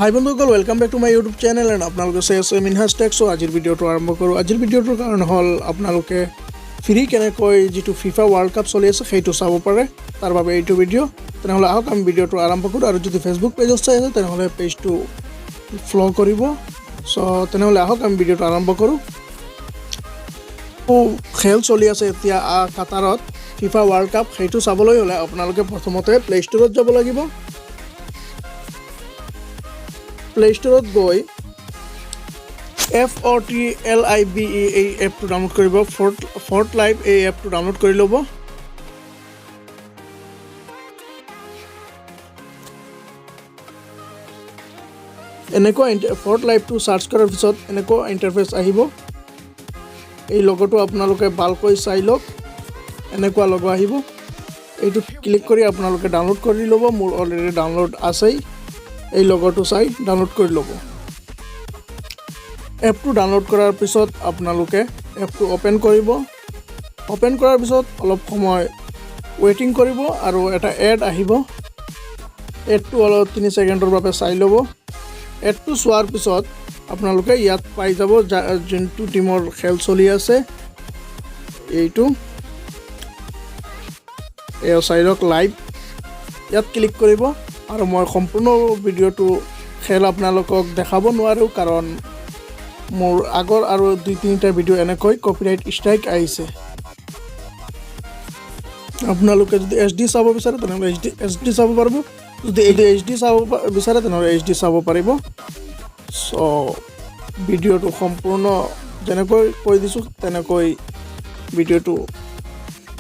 হাই বন্ধুসকল, welcome back to my YouTube channel and আপোনালোকে চাই আছে মিনহাজ টেক। চ' আজিৰ ভিডিঅ'টো আৰম্ভ কৰোঁ। আজিৰ ভিডিঅ'টোৰ কাৰণ হ'ল আপোনালোকে ফ্ৰী কেনেকৈ যিটো ফিফা ৱৰ্ল্ড কাপ চলি আছে সেইটো চাব পাৰে, তাৰ বাবে এইটো ভিডিঅ'। তেনেহ'লে আহক আমি ভিডিঅ'টো আৰম্ভ কৰোঁ। আৰু যদি ফেচবুক পেজত চাই আছে, তেনেহ'লে পেজটো ফ'ল' কৰিব। চ' তেনেহ'লে আহক আমি ভিডিঅ'টো আৰম্ভ কৰোঁ। খেল চলি আছে এতিয়া কাটাৰত ফিফা ৱৰ্ল্ড কাপ। সেইটো চাবলৈ হ'লে আপোনালোকে প্ৰথমতে প্লে ষ্ট'ৰত যাব লাগিব। প্লে ষ্ট'ৰত গৈ FOTLIVE এই এপটো ডাউনলোড কৰিব। ফৰ্ট লাইভ এই এপটো ডাউনলোড কৰি ল'ব। এনেকুৱা ফৰ্ট লাইভটো চাৰ্চ কৰাৰ পিছত এনেকুৱা ইণ্টাৰফেচ আহিব। এই লগটো আপোনালোকে ভালকৈ চাই লওক। এনেকুৱা লগ আহিব। এইটো ক্লিক কৰি আপোনালোকে ডাউনলোড কৰি ল'ব। মোৰ অলৰেডি ডাউনলোড আছেই। এই লগটো চাই ডাউনলোড কৰি ল'ব। এপটো ডাউনলোড কৰাৰ পিছত আপোনালোকে এপটো অ'পেন কৰিব। অ'পেন কৰাৰ পিছত অলপ সময় ৱেইটিং কৰিব আৰু এটা এড আহিব। এডটো অলপ 3 ছেকেণ্ডৰ বাবে চাই ল'ব। এডটো চোৱাৰ পিছত আপোনালোকে ইয়াত পাই যাব যোনটো টীমৰ খেল চলি আছে। এইটো এয়া চাই লওক, লাইভ। ইয়াত ক্লিক কৰিব। আৰু মই সম্পূৰ্ণ ভিডিঅ'টো খেল আপোনালোকক দেখাব নোৱাৰোঁ, কাৰণ মোৰ আগৰ আৰু দুই তিনিটা ভিডিঅ' এনেকৈ কপিৰাইট ষ্ট্ৰাইক আহিছে। আপোনালোকে যদি এইচডি চাব বিচাৰে, তেনেহ'লে এইচডি চাব পাৰিব। যদি এইচডি চাব বিচাৰে, তেনেহ'লে এইচডি চাব পাৰিব। চ' ভিডিঅ'টো সম্পূৰ্ণ যেনেকৈ কৈ দিছোঁ, তেনেকৈ ভিডিঅ'টো